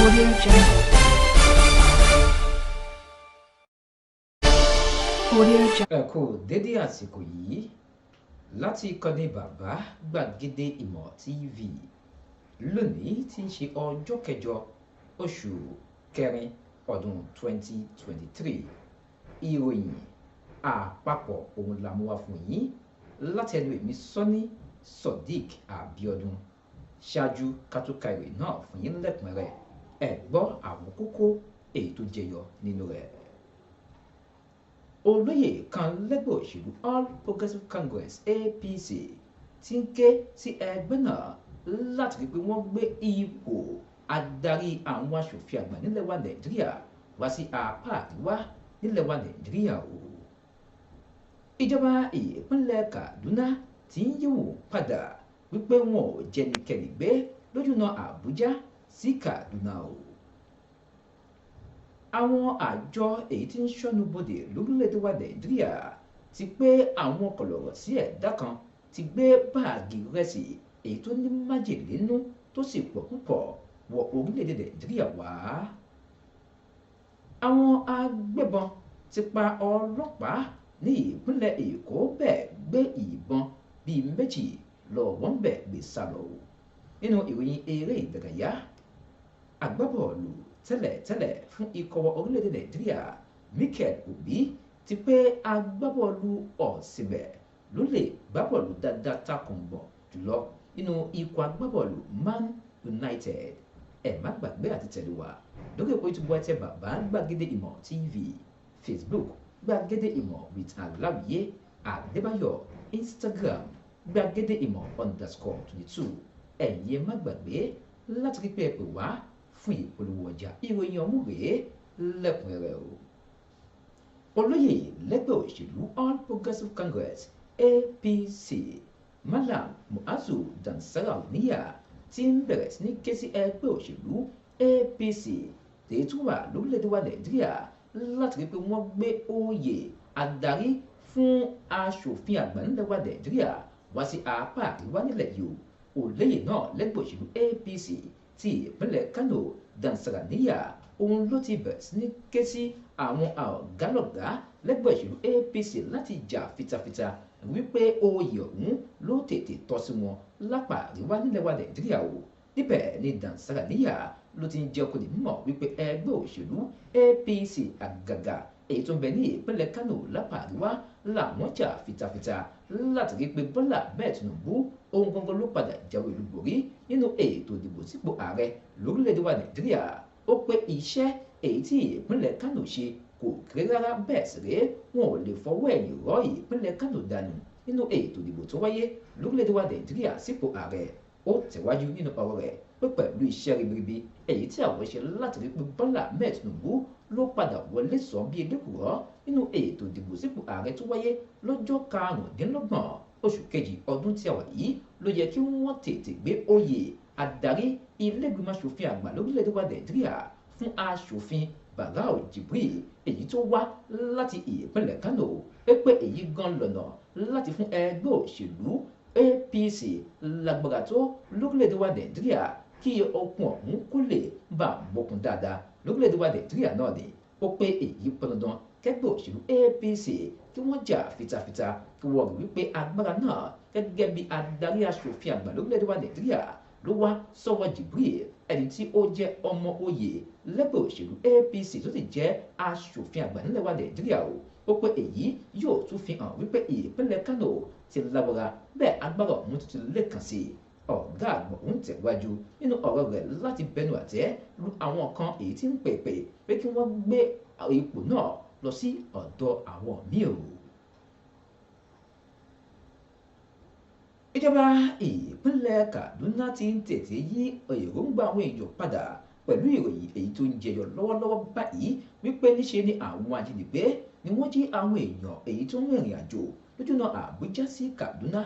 Audio Jungle. Audio Jungle. Ẹ kú dédé àsìkò yìí láti ìkànnì Bàbá Gbàgede Ìmọ̀ TV. Lónìí tí ń ṣe ọjọ́ kẹjọ oṣù kẹrin ọdún 2023, ìròyìn àpapọ̀ òun la mú wá fún yín láti ẹnu èmi Sọ́ní Sodiq Abiodun. Ṣáájú ká tó ka ìròyìn náà fún yín lẹ́kùnrẹ́rẹ́, ẹ gbọ́ àwọn kókó èyí tó jẹyọ nínú rẹ̀. Olóyè kan lẹ́gbẹ́ òṣèlú All Progressives Congress APC ti ń ké sí ẹgbẹ́ náà láti rí pé wọ́n gbé ipò adarí àwọn aṣòfin àgbà nílẹ̀ wa Nàìjíríà wá sí apá àríwá nílẹ̀ wa Nàìjíríà o. Ìjọba ìpínlẹ̀ Kaduna ti ń yíwò padà wípé wọn ò jẹnikẹ́ni gbé lójúnà Àbújá sí Kaduna o. Àwọn àjọ èyí tí ń ṣọ́nu bodè lórílẹ̀‐èdè wa Nàìjíríà ti pé àwọn kọ̀lọ̀rọ̀ sí ẹ̀dá kan ti gbé báàgì rẹsì èyí tó ní májèlé nínú tó sì pọ̀ púpọ̀ wọ orílẹ̀‐èdè Nàìjíríà wá. Àwọn agbébọn ti pa ọlọ́pàá ní ìpínlẹ̀ Èkó bẹ́ẹ̀ gbé ìbọn bíi méjì lọ wọ́n bẹ̀ gbé sá lọ. Nínú ìròyìn eré ìdárayá, agbábọ́ọ̀lù tẹ́lẹ̀tẹ́lẹ̀ fún ikọ̀ orílẹ̀-èdè Nàìjíríà Mikel Obi ti pé agbábọ́ọ̀lù ọ̀sìnbẹ̀ ló lè gbábọ́ọ̀lù dáadáa takùnbọ̀ jùlọ nínú ikọ̀ agbábọ́ọ̀lù Man United. Ẹ má gbàgbé àti tẹ̀lé wa lórí òpó YouTube wa, tẹ Bàbá Gbàgede Ìmọ̀ TV, Facebook Gbàgede Ìmọ̀ with Aláwìyé Adébáyọ̀, Instagram Gbàgede Ìmọ̀ _22. Ẹ̀yin ẹ má gbàgbé láti rí pé ẹ pè wá fún ìpolówó ọjà. Ìròyìn ọ̀hún rèé lẹ́kùnrẹ́rẹ́ o. Olóyè lẹ́gbẹ́ òṣèlú All Progressives Congress APC Malam Muazu Dansara-Oniya ti ń bẹ̀rẹ̀ sí ní ké sí ẹgbẹ́ òṣèlú APC èyí tó wà lórílẹ̀‐èdè wa Nàìjíríà láti rí pé wọ́n gbé oyè adarí fún aṣòfin àgbà nílẹ̀ wa Nàìjíríà wá sí apá àríwá nílẹ̀ yìí o. Olóyè náà lẹ́gbẹ́ òṣèlú APC ti ìpínlẹ̀ Kano Dansara-Oniya òun ló ti bẹ̀rẹ̀ sí ní ké sí àwọn ọ̀gálọ̀gá lẹ́gbẹ́ òṣèlú APC láti jà fitafita wípé oyè ọ̀hún ló tètè tọ́ sí wọn lápá àríwá nílẹ̀ wa Nàìjíríà o. Níbẹ̀ ni Dansara-Oniya ló ti ń jẹ́ kó di mímọ̀ wípé ẹgbẹ́ òṣèlú APC àgàgà èyí tó ń bẹ ní ìpínlẹ̀ Kano lápá àríwá làwọn jà fitafita láti rí pé Bọ́lá Ahmed Tinubu ohun gangan ló padà jáwé olúborí nínú ètò ìdìbò sípò ààrẹ lórílẹ̀‐èdè wa Nàìjíríà. Ó pé iṣẹ́ èyí tí ìpínlẹ̀ Kano ṣe kò kéré rárá, bẹ́ẹ̀ sì rèé wọn ò lè fọwọ́ ẹ̀yìn rọ́ ìpínlẹ̀ Kano dànù nínú ètò ìdìbò tó wáyé lórílẹ̀‐èdè wa Nàìjíríà sípò ààrẹ. Ó tẹ̀wájú nínú ọ̀rọ̀ rẹ̀ pé pẹ̀lú iṣẹ́ ribiribi èyí tí àwọn ṣe láti rí pé Bọ́lá Ahmed Tinubu ló padà wọlé sọ bí elékùrọ́ nínú ètò ìdìbò sípò ààrẹ tó wáyé lọ́jọ́ 25 oṣù kejì ọdún tí a wà yìí ló yẹ kí wọ́n tètè gbé oyè adarí ilé-ìgbìmọ̀ aṣòfin àgbà lórílẹ̀‐èdè wa Nàìjíríà fún aṣòfin Barau Jibril èyí tó wá láti ìpínlẹ̀ Kano. Pé èyí gan lọ́nà láti fún ẹgbẹ́ òṣèlú APC lágbára tó lórílẹ̀‐èdè wa Nàìjíríà kí okun ọ̀hún kó lè bá mọ́kun dáadáa lórílẹ̀‐èdè wa Nàìjíríà náà ni. Ó pé èyí pọn dandan kẹgbẹ́ òṣèlú APC kí wọ́n jà fitafita kí wọ́n rí wípé agbára náà gẹ́gẹ́ bí adarí aṣòfin àgbà lórílẹ̀‐èdè wa Nàìjíríà ló wá sọ́wọ́ Jibril ẹni tí ó jẹ́ ọmọ oyè lẹ́gbẹ́ òṣèlú APC tó sì jẹ́ aṣòfin àgbà nílẹ̀ wa Nàìjíríà o. Ó pé èyí yóò tún fi hàn wípé ìpínlẹ̀ Kano ti lágbára bẹ́ẹ̀ agbára ọ̀hún tuntun lẹ́ẹ̀kan sí i. Ọ̀gá àgbà ọ̀hún tẹ̀wájú nínú ọ̀rọ̀ rẹ̀ láti bẹnu àtẹ́ lu àwọn kan èyí tí ń pèpè pé kí wọ́n gbé ipò náà lọ sí ọ̀dọ̀ àwọn míì o. Ìjọba ìpínlẹ̀ Kaduna ti ń tètè yí èròǹgbà àwọn èèyàn padà pẹ̀lú ìròyìn èyí tó ń jẹyọ lọ́wọ́lọ́wọ́ báyìí wípé níṣe ni àwọn ajínigbé ni wọ́n jí àwọn èèyàn èyí tó ń rìnrìn àjò lójúnà Àbújá sí Kaduna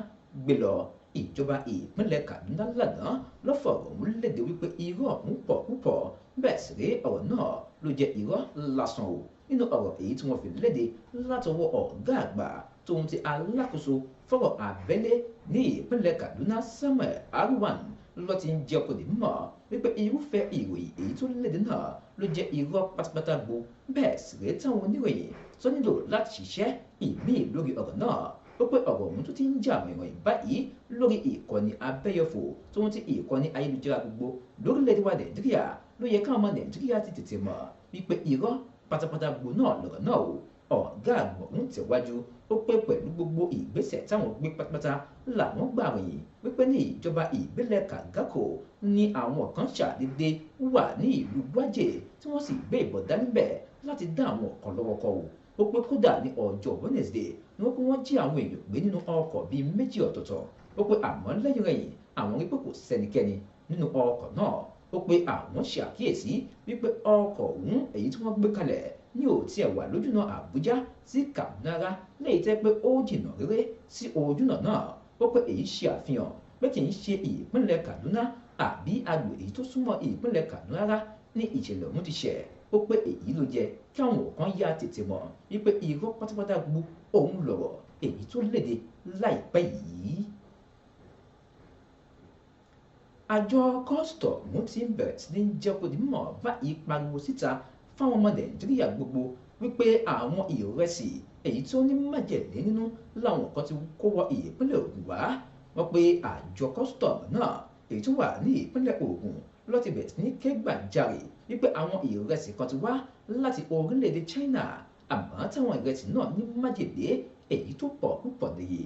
gbé lọ. Ìjọba ìpínlẹ̀ Kaduna lánàá ló fọ̀rọ̀ ọ̀hún léde wípé irọ́ ọ̀hún pọ̀ púpọ̀, bẹ́ẹ̀ sì rí ọ̀rọ̀ náà ló jẹ́ irọ́ lásán o. Nínú ọ̀rọ̀ èyí tí wọ́n fi léde látọwọ́ ọ̀gá àgbà tóun ti alákòóso fọ́rọ̀ abẹ́lé ní ìpínlẹ̀ Kaduna Samuel Arwan ló ti ń jẹ́ kó di mímọ̀ wípé irúfẹ́ ìròyìn èyí tó léde náà ló jẹ́ irọ́ pátápátá gbo, bẹ́ẹ̀ sì rèé táwọn oníròyìn tó nílò láti ṣiṣẹ́ ìmíì lórí ọ̀rọ̀ náà. Ó pé ọ̀rọ̀ ọ̀hún tó ti ń jà rìnrìn báyìí lórí ìkànnì abẹ́yẹfò tó ń ti ìkànnì ayélujára gbogbo lórílẹ̀‐èdè wa Nàìjíríà ló yẹ káwọn ọmọ Nàìjíríà ti tètè mọ̀ wípé irọ́ pátápátá gbo náà lọ̀rọ̀ náà o. Ọ̀gá àgbà ọ̀hún tẹ̀wájú, ó pé pẹ̀lú gbogbo ìgbésẹ̀ táwọn gbé pátápátá làwọn gbà ròyìn wípé ní ìjọba ìbílẹ̀ Kàgákò ní àwọn kan ṣàdédé wà ní ìlú Gwaje tí wọ́n sì gbé ìbọn dání bẹ̀ láti dá àwọn kan lọ́wọ́ kọ́ o. Ó pé kódà ní ọjọ́ Wednesday ni wọ́n pé wọ́n jí àwọn èèyàn gbé nínú ọkọ̀ bíi méjì ọ̀tọ̀ọ̀tọ̀. Ó pé àmọ́ lẹ́yìn rẹ̀yìn àwọn rí pé kò sẹ́nikẹ́ni nínú ọkọ̀ náà. Ó pé àwọn ṣàkíyèsí wípé ọkọ̀ ọ̀hún èyí tí wọ́n gbé kalẹ̀ ní ò tiẹ̀ wà lójúnà Àbújá sí Kaduna léyìí tẹ́ pé ó jìnnà réré sí ojúnà náà. Ó pé èyí ṣe àfihàn pé kì í ṣe ìpínlẹ̀ Kaduna àbí agbègbè èyí tó súnmọ́ ìpínlẹ̀ Kaduna rárá ní ìṣẹ̀lẹ̀ ọ̀hún ti ṣẹ̀. Ó pé èyí ló jẹ́ kí àwọn kan yá tètè mọ̀ wípé irọ́ pátápátá gbu òun lọ̀rọ̀ èyí tó léde láìpẹ́ yìí. Àjọ kọ́sítọ̀mù ti ń bẹ̀rẹ̀ sí ní jẹ́ kó di mímọ̀ báyìí pariwo síta fáwọn ọmọ Nàìjíríà gbogbo wípé àwọn ìrẹsì èyí tó ní májèlé nínú làwọn kan ti kó wọ ìpínlẹ̀ Ògùn wá. Wọ́n pé àjọ kọ́sítọ̀mù náà èyí tó wà ní ìpínlẹ̀ Ògùn ló ti bẹ̀rẹ̀ sí ní ké gbàjarè wípé àwọn ìrẹsì kan ti wá láti orílẹ̀-èdè China, àmọ́ táwọn ìrẹsì náà ní májèlé èyí tó pọ̀ púpọ̀ níye.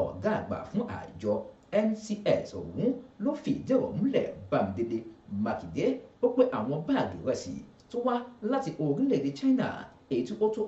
Ọ̀gá àgbà fún àjọ NCS ọ̀hún ló fìdí ọ̀rọ̀ múlẹ̀ Bámidélé Mákindé. Ó pé àwọn báàgì ìrẹsì tó wá láti orílẹ̀-èdè China èyí tí ó tó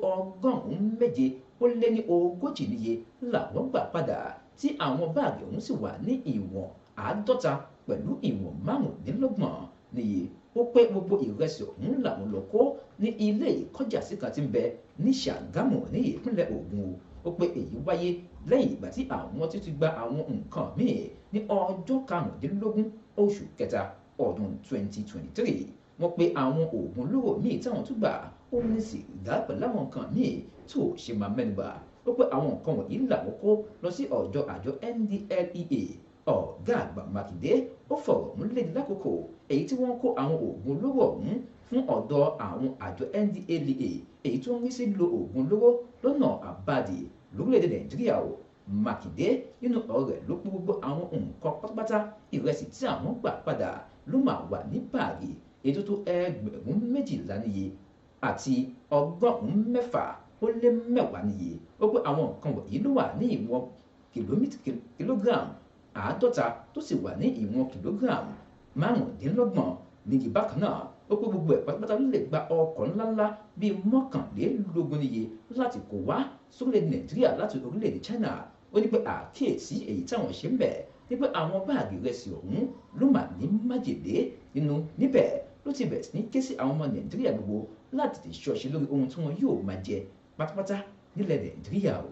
740 níye làwọn gbà padà, tí àwọn báàgì ọ̀hún sì wà ní ìwọ̀n 50 pẹ̀lú ìwọ̀n 25 níye. Ó pé gbogbo ìrẹsì ọ̀hún làwọn lọ kó ní ilé ìkọjàsí kan tí ń bẹ ní Ṣàgámù ní ìpínlẹ̀ Ògùn. Ó pé èyí wáyé lẹ́yìn ìgbà tí àwọn ti gba àwọn nǹkan míì ní ọjọ́ 15 oṣù kẹta ọdún 2023. Wọ́n pé àwọn oògùn olóró míì táwọn tún gbà ó ní sìgá pẹ̀lú àwọn nǹkan míì tó ṣe máa mẹ́nubà. Ó pé àwọn nǹkan wọ̀nyí làwọn kó lọ sí ọ̀dọ̀ àjọ NDLEA. Ọ̀gá àgbà Mákindé ó fọ̀rọ̀ múlẹ̀ lákòókò èyí tí wọ́n kó àwọn oògùn olóró ọ̀hún fún ọ̀dọ̀ àwọn àjọ NDLEA èyí tó ń rí sí lo oògùn olóró lọ́nà àbádì lórílẹ̀‐èdè Nàìjíríà o. Mákindé nínú ọ̀rọ̀ rẹ̀ ló pé gbogbo àwọn nǹkan pátápátá ìrẹsì tí àwọn gbà padà ló máa wà ní báàgì èyí tó tó 12,000 níye àti 610 níye. Ó pé àwọn nǹkan wọ̀nyí ló wà ní ìwọ̀n kìlógíráàmù 50 tó sì wà ní ìwọ̀n kìlógíráàmù 25 níye. Bákan náà ó pé gbogbo ẹ̀ pátápátá ló lè gba ọkọ̀ ńláńlá bíi 21 níye láti kó wá sórílẹ̀-èdè Nàìjíríà láti orílẹ̀-èdè China. Ó ní pé àkíyèsí èyí táwọn ṣe ń bẹ̀ ní pé àwọn báàgì ìrẹsì ọ̀hún ló mà ní májèlé nínú. Níbẹ̀ ló ti bẹ̀rẹ̀ sí ní ké sí àwọn ọmọ Nàìjíríà gbogbo láti tètè ṣọ́ọ̀ṣì lórí ohun tí wọn yóò máa jẹ pátápátá nílẹ̀ Nàìjíríà o.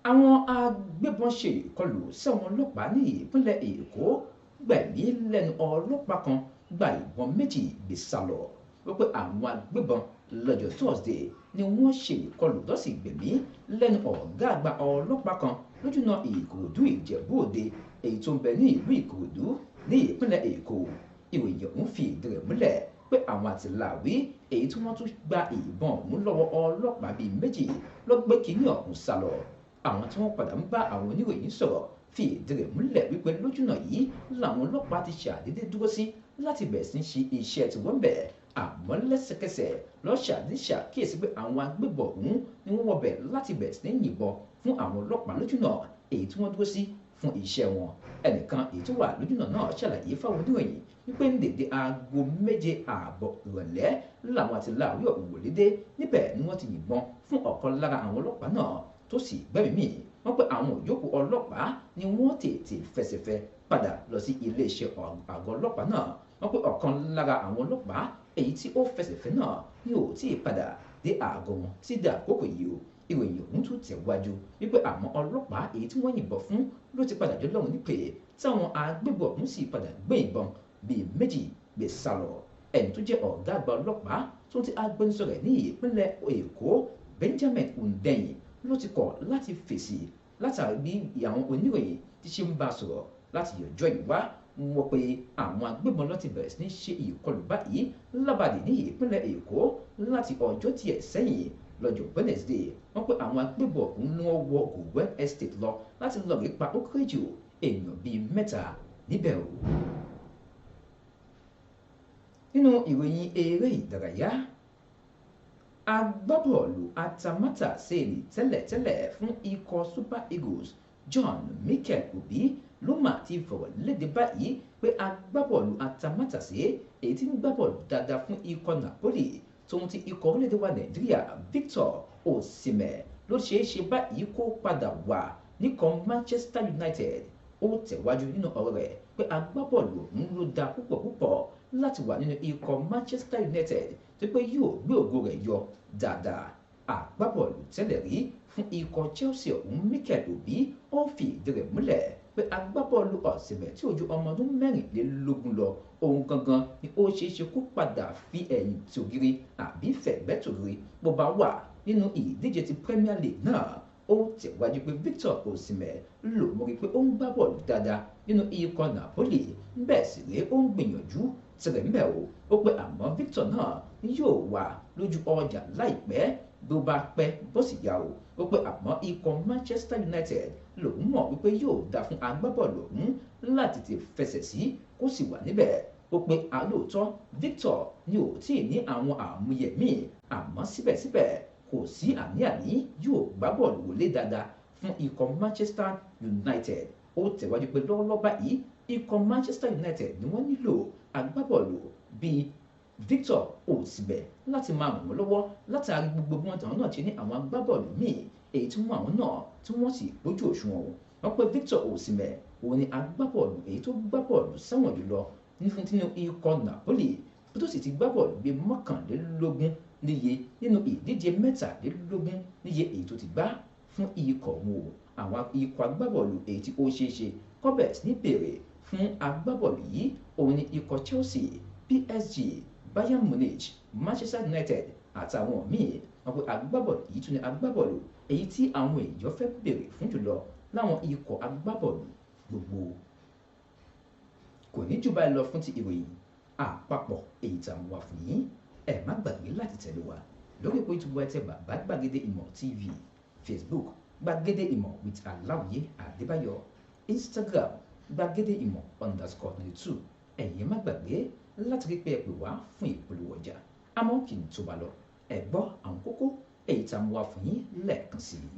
Àwọn agbébọn ṣe ìkọlù sáwọn ọlọ́pàá ní ìpínlẹ̀ Èkó, gbẹ̀mí lẹ́nu ọlọ́pàá kan, gba ìbọn méjì gbé sá lọ. Wípé àwọn agbébọn lọ́jọ́ Thursday ni wọ́n ṣe ìkọlù lọ́sì gbẹ̀mí lẹ́nu ọ̀gá àgbà ọlọ́pàá kan lójúnà Ìkòròdú Ìjẹ̀bú Òde èyí tó ń bẹ ní ìlú Ìkòròdú ní ìpínlẹ̀ Èkó. Ìròyìn ọ̀hún fi ìdí rẹ̀ múlẹ̀ pé àwọn àtìláàwí èyí tí wọ́n tún gba ìbọn ọ̀hún lọ́wọ́ ọlọ́pàá bíi méjì ló gbé kínní ọ̀hún sá lọ. Àwọn tí wọ́n padà ń bá àwọn oníròyìn sọ̀rọ̀ fi ìdí rẹ̀ múlẹ̀ wípé lójúnà yìí làwọn ọlọ́pàá ti ṣàdédé dúró sí láti bẹ̀rẹ̀ sí ṣe iṣẹ́ tí wọ́n bẹ̀. Àmọ́ lẹ́sẹ̀kẹsẹ̀ lọ́ṣàdé ṣàkíyèsí pé àwọn agbébọn ọ̀hún ni wọ́n wọbẹ̀ láti bẹ̀rẹ̀ sí ní yìnbọn fún àwọn ọlọ́pàá lójúnà èyí tí wọ́n dúró sí fún iṣẹ́ wọn. Ẹnìkan èyí tó wà lójúnà náà ṣàlàyé fáwọn oníròyìn wípé ní dédé 7:30 ìrọ̀lẹ́ làwọn àti láàrí ọ̀hún wọlé dé. Níbẹ̀ ni wọ́n ti yìnbọn fún ọ̀kan lára àwọn ọlọ́pàá náà tó sì gbẹ́mìí mì. Wọ́n pé àwọn ìyókù ọlọ́pàá ni wọ́n tètè fẹsẹ̀fẹ padà lọ sí iléeṣẹ́ àgọ́ ọlọ́pàá náà. Wọ́n pé ọ̀kan lára àwọn ọlọ́pàá èyí tí ó fẹsẹ̀fẹ náà ni ò tí ì padà dé àgọ́ wọn tí dà àkókò yìí o. Ìròyìn ọ̀hún tún tẹ̀wájú wípé àwọn ọlọ́pàá èyí tí wọ́n yìnbọn fún ló ti padà jọlọ́run nípè táwọn agbébọn ọ̀hún sì padà gbé ìbọn bíi méjì gbé sá lọ. Ẹni tó jẹ́ ọ̀gá àgbà ọlọ́pàá tó ti agbẹnusọ rẹ̀ ní ìpínlẹ̀ Èkó Benjamin Hundeyin ló ti kọ̀ láti fèsì látàrí bí àwọn oníròyìn ti ṣe ń bá a sọ̀rọ̀ Láti ọjọ́ ìwá wọ́n pé àwọn agbébọn ló ti bẹ̀rẹ̀ sí ní ṣe ìkọlù báyìí lábàdì ní ìpínlẹ̀ Èkó láti ọjọ́ díẹ̀ sẹ́yìn. Lọ́jọ́ Wednesday wọ́n pé àwọn agbébọn ọ̀hún ni wọ́n wọ Gowon Estate lọ láti lọ rí pa ó kéré jù èèyàn bíi 3 níbẹ̀ o. Nínú ìròyìn eré ìdárayá, agbábọ́ọ̀lù atamátàsé tẹ́lẹ̀tẹ́lẹ̀ fún ikọ̀ Super Eagles John Mikel Obi ló mà ti fọ̀rọ̀ léde báyìí pé agbábọ́ọ̀lù atamátàsé èyí tí ń gbá bọ́ọ̀lù dáadáa fún ikọ̀ Napoli tóun ti ikọ̀ orílẹ̀-èdè wa Nàìjíríà Victor Osimhen ló ṣeé ṣe báyìí kó padà wà níkọ̀ Manchester United. Ó tẹ̀wájú nínú ọ̀rọ̀ rẹ̀ pé agbábọ́ọ̀lù ọ̀hún ló da púpọ̀ púpọ̀ láti wà nínú ikọ̀ Manchester United tó pé yóò gbé ògo rẹ̀ yọ dáadáa. Agbábọ́ọ̀lù tẹ́lẹ̀ rí fún ikọ̀ Chelsea ọ̀hún Mikel Obi ó fi ìdí rẹ̀ múlẹ̀ pé agbábọ́ọ̀lù Osimhen tí ó ju ọmọ ọdún 24 lọ òun gangan ni ó ṣeé ṣe kó padà fi ẹ̀yìn tògiri àbí fẹ̀gbẹ́ tògiri bó bá wà nínú ìdíje ti Premier League náà. Ó tẹ̀wájú pé Victor Osimhen ló mọ̀ pé ó ń gbá bọ́ọ̀lù dáadáa nínú ikọ̀ Napoli, bẹ́ẹ̀ sì rèé ó ń gbìyànjú tirẹ̀ ńbẹ̀ o. Ó pé àmọ́ Victor náà ni yóò wà lójú ọjà láìpẹ́ bí ó bá pẹ́ bó sì yá o. Ó pé àmọ́ ikọ̀ Manchester United lòun mọ̀ wípé yóò dáa fún agbábọ́ọ̀lù ọ̀hún láti ti fẹsẹ̀ sí kó sì wà níbẹ̀. Ó pé alóòótọ́ Victor ni ò tí ì ní àwọn àmúyẹ míì, àmọ́ síbẹ̀síbẹ̀ kò sí àní-àní yóò gbá bọ́ọ̀lù wọlé dáadáa fún ikọ̀ Manchester United. Ó tẹ̀wájú pé lọ́wọ́lọ́wọ́ báyìí ikọ̀ Manchester United ni wọ́n nílò agbábọ́ọ̀lù bíi Victor Osimhen láti máa ràn wọ́n lọ́wọ́ látàrí gbogbo bí wọ́n tàwọn náà ti ní àwọn agbábọ́ọ̀lù míì èyí tí wọ́n àwọn náà tí wọ́n sì gbójú òṣùwọ̀n. Wọ́n pé Victor Osimhen òun ni agbábọ́ọ̀lù èyí tó gbá bọ́ọ̀lù sẹ́wọ̀n jùlọ nínú ikọ̀ Napoli tó sì ti gbá bọ́ọ̀lù bíi 21 níye nínú ìdíje 23 níye èyí tó ti gbá fún ikọ̀ wọn o. Àwọn ikọ̀ agbábọ́ọ̀lù èyí tí ó ṣeé ṣe kó bẹ̀rẹ̀ sí ní béèrè fún agbábọ́ọ̀lù yìí òun ni ikọ̀ Chelsea, PSG, Bayern Munich, Manchester United àtàwọn míì. Wọ́n pé agbábọ́ọ̀lù yìí tún ní agbábọ́ọ̀lù èyí tí àwọn èèyàn fẹ́ béèrè fún jùlọ láwọn ikọ̀ agbábọ́ọ̀lù gbogbo. Kò ní jù báyìí lọ fún ti ìròyìn àpapọ̀ èyí tá a mú wá fún yín. Ẹ má gbàgbé láti tẹ̀lé wa lórí ipò YouTube ẹ tẹ Bàbá Gbàgede Ìmọ̀ TV, Facebook Gbàgede Ìmọ̀ with Aláwìyé Adébáyọ̀, Instagram Gbàgede Ìmọ̀ _22. Ẹ̀yin má gbàgbé láti rí pé ẹ pè wá fún ìpolówó ọjà. Àmọ́ kí n tó bá lọ, ẹ gbọ́ àwọn kókó èyí tá a mú wá fún yín lẹ́ẹ̀kan sí i.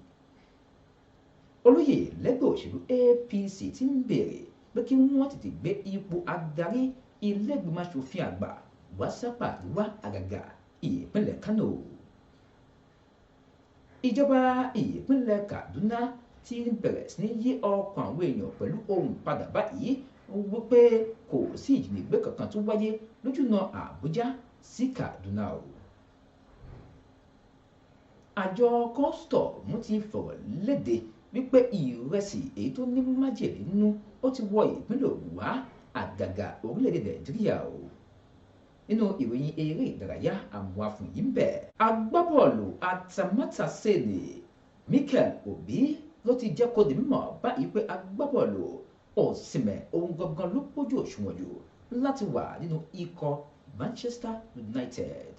Olóyè lẹ́gbẹ́ òṣèlú APC ti ń béèrè pé kí wọ́n tètè gbé ipò adarí ilé-ìgbìmọ̀ aṣòfin àgbà wá sápà àríwá àgàgà ìpínlẹ̀ Kano. Ìjọba ìpínlẹ̀ Kaduna ti ń bẹ̀rẹ̀ sí ní yí ọkàn àwọn èèyàn pẹ̀lú ohun padà báyìí wípé kò sí ìjínigbé kankan tó wáyé lójúnà Àbújá sí Kaduna o. Àjọ kọ́sítọ̀mù ti fọ̀rọ̀ léde wípé ìrẹsì èyí tó ní májèlé nínú ó ti wọ ìpínlẹ̀ Ògùn wá àgàgà orílẹ̀-èdè Nàìjíríà o. Nínú ìròyìn eré ìdárayá àmúwáfún yìí ń bẹ̀. Agbábọ́ọ̀lù atamátàsé Mikel Obi ló ti jẹ́ kó di mímọ̀ báyìí pé agbábọ́ọ̀lù Osimhen òun gangan ló pójú òṣùwọ̀n jù láti wà nínú ikọ̀ Manchester United.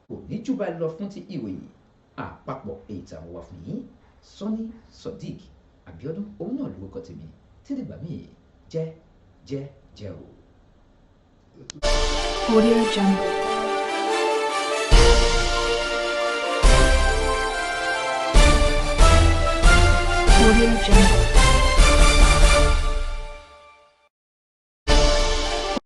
Kò ní jù báyìí lọ fún ti ìròyìn àpapọ̀ èyí tá a mú wá fún yín. Sọ́ní Sodiq Abiodun òun náà lórúkọ tèmi tí dìgbà míì jẹ́ jẹ́ jẹ́ o. Audio Jungle. Audio Jungle.